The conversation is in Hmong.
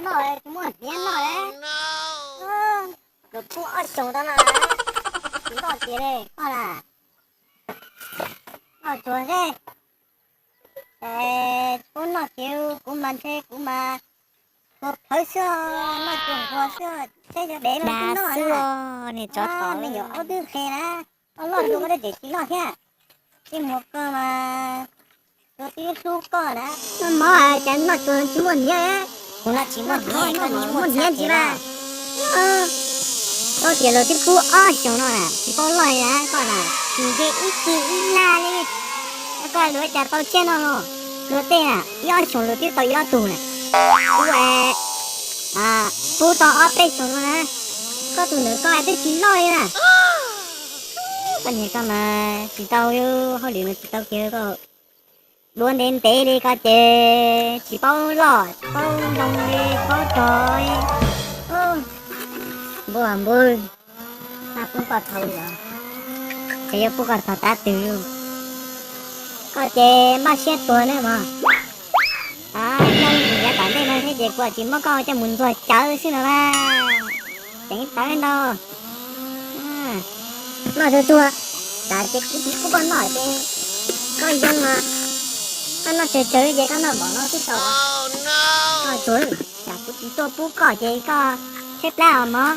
noj, tsis muaj hniav noj li. Kuv pub ob xyoos tau no, tsis noj kiag li koj na. Noj tsuag xwb. Pub noj kiag kuv mas ntshe kuv mas tua phawv xwb, noj tsuag nquag xwb, seb yog dev los twb noj xwb. Niag tsov tom me nyuam aub twb qhe na, koj loj dua koj twb tsis noj thiab. Tej muag koj mas tua twb hlub koj na. Noj mov cas noj tsuag tsis muaj hniav. Kuv noj tsis muaj hniav, koj noj muaj hniav ntsis mas. Koj tias luag twb pub ob xyoos no na, tsis paub loj li na koj na, tsis nce ib tug ib laj li. Koj luag cas tau tsiaj no los, luag tej na ib ob xyoos luag twb tau ib ob tug na. Kuv pub tau ob peb xyoos no na, koj tus ntawd koj twb tsis loj li na. Koj niag koj mas tsis tau, hauj lwm mas tsis tau kiag koj. Duab ntev ntev li koj ces tsis paub loj tsis paub zoo li, tsis paub rog. Npua npua, pub koj thaum, ces yuav pub koj thaum tav twg. Koj ces npaj siab tuag ne mog. Nyob yav tom ntej no thiab ces kuv tsis muab koj coj mus ntxuag cawv xwb no na. Ceev tawv ntau. Noj tsuag tsuag, tas ces kuv tsis pub koj noj ces koj zoo mas, koj noj tsawg tsawg ces koj noj npaum no xwb tau. Noj tsuag, tas kuv tsis tuaj pub koj ces koj tshaib plab os mog.